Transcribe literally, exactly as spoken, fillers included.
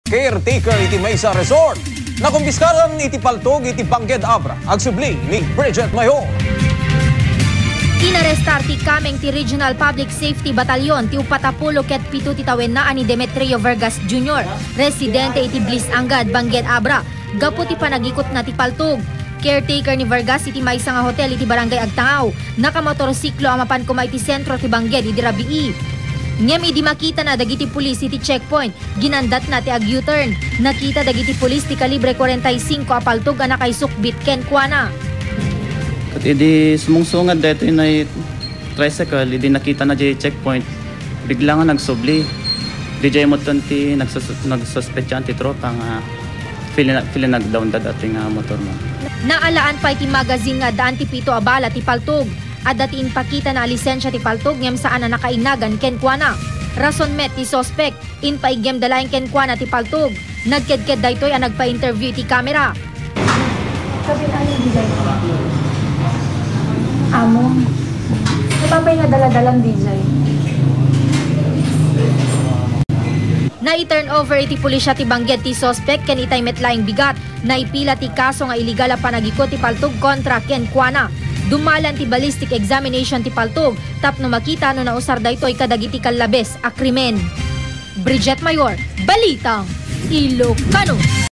caretaker iti Mesa Resort. Nakumpiskaran iti paltog iti Bangged Abra. Agsubli ni Bridget Mayor. Inarestar ti kameng ti Regional Public Safety Battalion ti upat a pulo ket pito ti tawenna a ni Demetrio Vergas Junior, residente iti Bliss Anggad, Bangged Abra, gapu ti panagikutna ti paltog. Caretaker ni Vergas iti maysa nga hotel iti Barangay Agtangaw, nakamotorsiklo a mapan koma iti sentro ti Bangged idi rabii. Ngem idi makitana dagiti pulis iti checkpoint, ginandatna ti ag-U-turn. Nakita dagiti pulis ti kalibre kwarenta y singko a paltog a nakaisukbit kenkuana. Ket idi sumungsungad daytoy nga tricycle, idi nakitana diay checkpoint, bigla nga nagsubli. Diay metten ti nagsus-, nagsuspetsaen ti tropa nga fili-, filinagdawnda daytoy nga motor mo. Naalaan pay ti magazine nga addaan ti pito a bala ti paltog. Adda ti impakitana a lisensia ti paltog ngem saan a nakainagan kenkuana. Rason met ti suspek, impaiggem da laeng kenkuana ti paltog. Nagkedked daytoy a nagpa-interview iti kamera. Sabi na yung design ko. Amo. Napapay nga daladalang design. Nai-turn over iti pulisya ti Bangged ti suspek ken itay met laeng bigat. Naipila ti kaso nga iligal a panagikut ti paltog kontra kenkuana. Dumalan ti ballistic examination ti paltog tapno makita no nausar daytoy kadagiti kallabes a krimen. Bridget Mayor, Balitang Ilocano.